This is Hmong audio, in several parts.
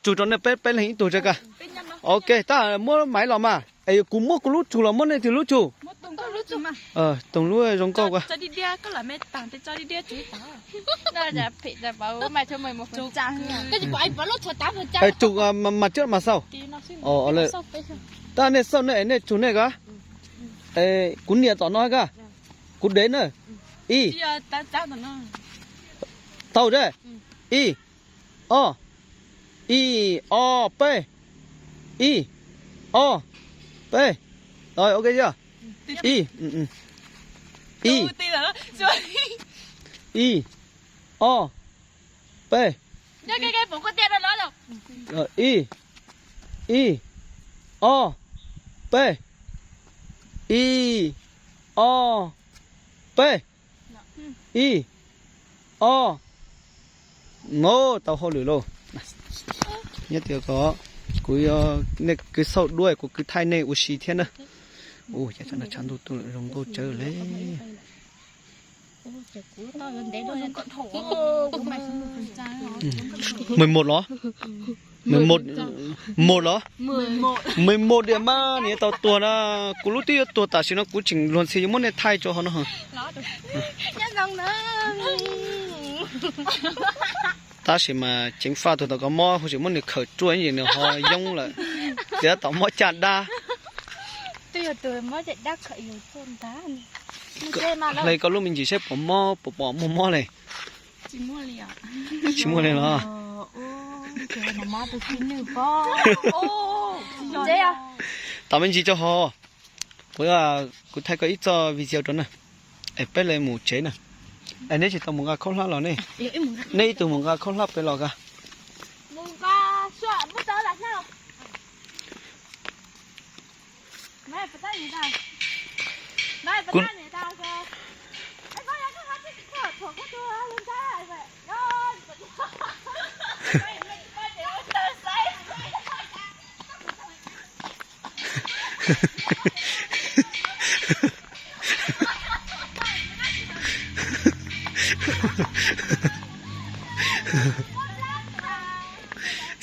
Tsug rau nej peb peb leeg ib tug tso ka. Ok, tab muab maiv los mas es kuv muab kuv lub tsug los muab nej tus lub tsug. Toog lub zoo nkauj. Tsug mas coj mas xauj. Tab nej xauj nej es nej tsug nej ka. Kuv nias tom no ka. Kuv dev na. Ib. Tau ze. Ib. Ob. Ib, ob, peb. Ib. Ob. Peb. Ok, ib. Ib. Ib. Ob. Peb. Ib. Ib. Ob. Peb. Ib. Ob. Peb. Ib. Ob. No, tau hauj lwm lauj. Nyob tias ko, kuv, nej kwv xauj duab kuv kwv thaij nej ua si thiab na. Ua cas tshav ntuj tuaj zoo nkauj tsawv li. Mười một los? Mười một, một los? Mười một diam mas nws tau tuag na. Kuv lub twb yuav tuag tam sim no kuv tseem luag ntxhi yuav muab nej thaij rau hauv no. Tab sis mas ceev faj tug tau kov mob hu tsis muab nws khawm ruaj es nws ho yoob lawm. Tiav tom mob caj dab. Hle koj lub me ntsis saib puas mob puas pom muaj mob li. Tsis muaj li los? Tom me ntsis tso ho. Kuv, kuv thaij koj ib txoj video rau na. Es peb le mus tsev na. Es neb tsis tau mus nqa khaub hlab los ne? Neb ib tug mus nqa khaub hlab pem los ka.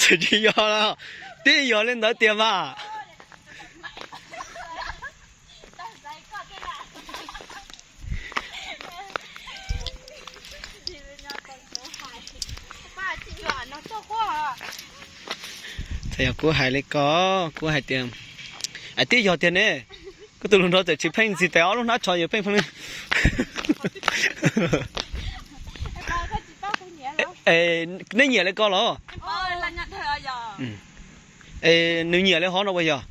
Tsis yog los, twb yog li ntawd tiag mas. Txawm yog kuv hais li ko, kuv hais tias, es twb yog tiag ne. Koj tus hluas nraug txawm tsis pheej ntxiv tes ob lub hnab tsho yuav pheej pheej. Neb nyiam li ko los? Es nws nyiam li hov no puas yog?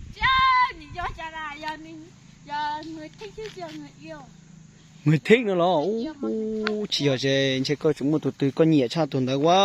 Mười thib no los? Tsis yog ces ntshe koj tseem muaj tus twg koj nyiam tshaj tus ntawd ua.